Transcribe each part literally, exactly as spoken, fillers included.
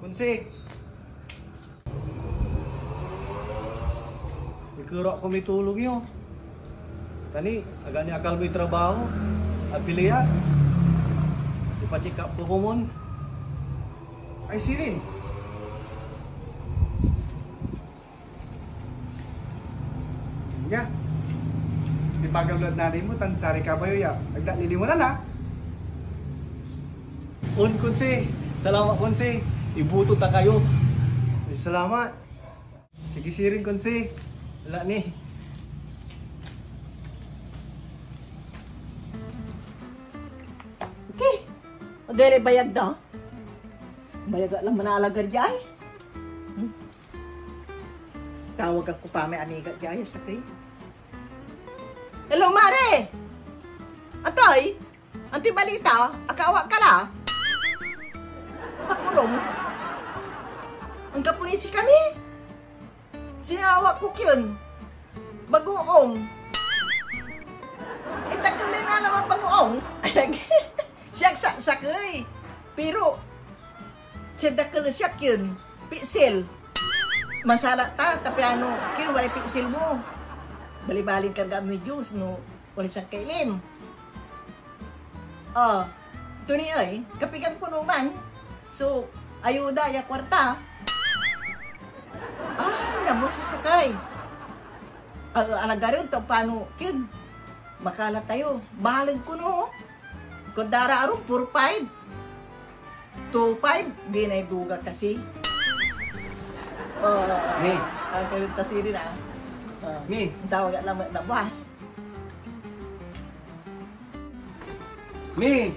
Konse, ikero ak may tulong yo. Ta ni, agani akal moy trabaho, apili ak. Ipa-check up ko komon. Ay, sirin. Ya. Ibaga lad nanay mo tan saray kabayo ya. Agda liliwanan, ha? On, Konse. Salamat, Konse. Iboto ta kayo. Ay, salamat. Sige, sirin, Konse. Wala ni. Okay. Agay bayag da. Bayag ak lan manalagar diay. Hmm. Tawag ak ko pa may amiga diay, sakey. Hello, Mare! Antoy? Antoy balita? Akawa ka la? Pakurong? Anggapo ni sikami? Sinawa ko kien. Bagoong. Itakel lay nalaman bagoong. Siak sa-, sakey. Pero, Siya dakel, siak kien piksil. Masalat ta, ta piano kien walay piksil mo. Balibalin kargaan moy Diyos no walay sangkailim. Ah, Tony ey, kapigan kono man? So, ayuda ya kuarta. Ah, nabos so sakey. Ah, alagaren ta piano kien. Makala tayo. Baleg kono. Kundara arum, four five. Two five, di na iduga kasi. Oh, Mi. Ang kalit kasi din, ah. Oh, Mi. Ang tawag lang na buwas. Mi.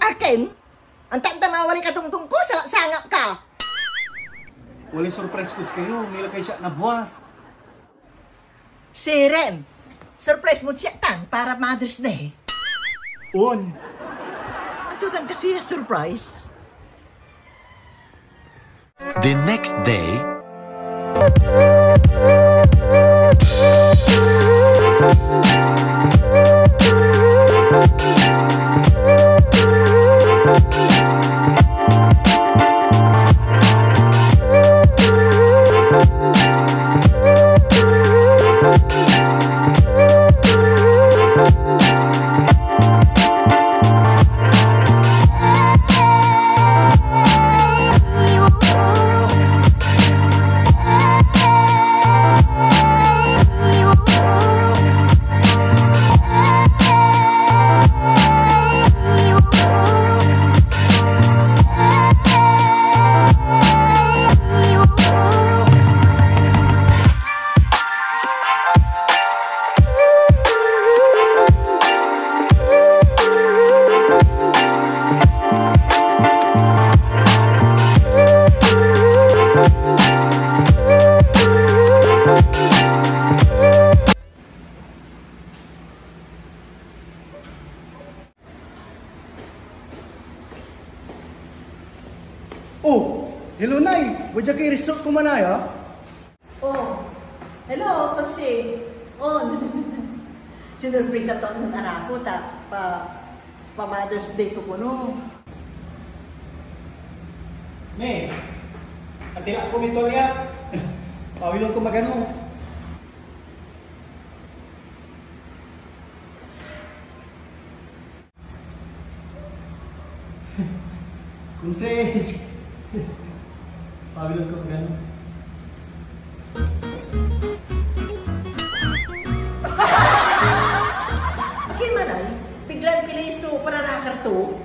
Akin? Ang tanda mawali ka tungtong ko, sa sangap ka. Walay surprise ko sikayo, mila kay siya na buwas. Sirin, surprise mod siak tan para Mother's Day. On. Anto tan kasi ya surprise? The next day. Oh, hello, Nay. Wadia kay resort ko manaya? Oh, hello, Konse. On. Sinurprisa to nen anak ko ta pa, pa Mother's Day to kono. Me, atira ko mito niya. Pawilon ko magano. Konse! Pabilog ko, gano'n. Akin man ay, biglan pilis to para nakar to.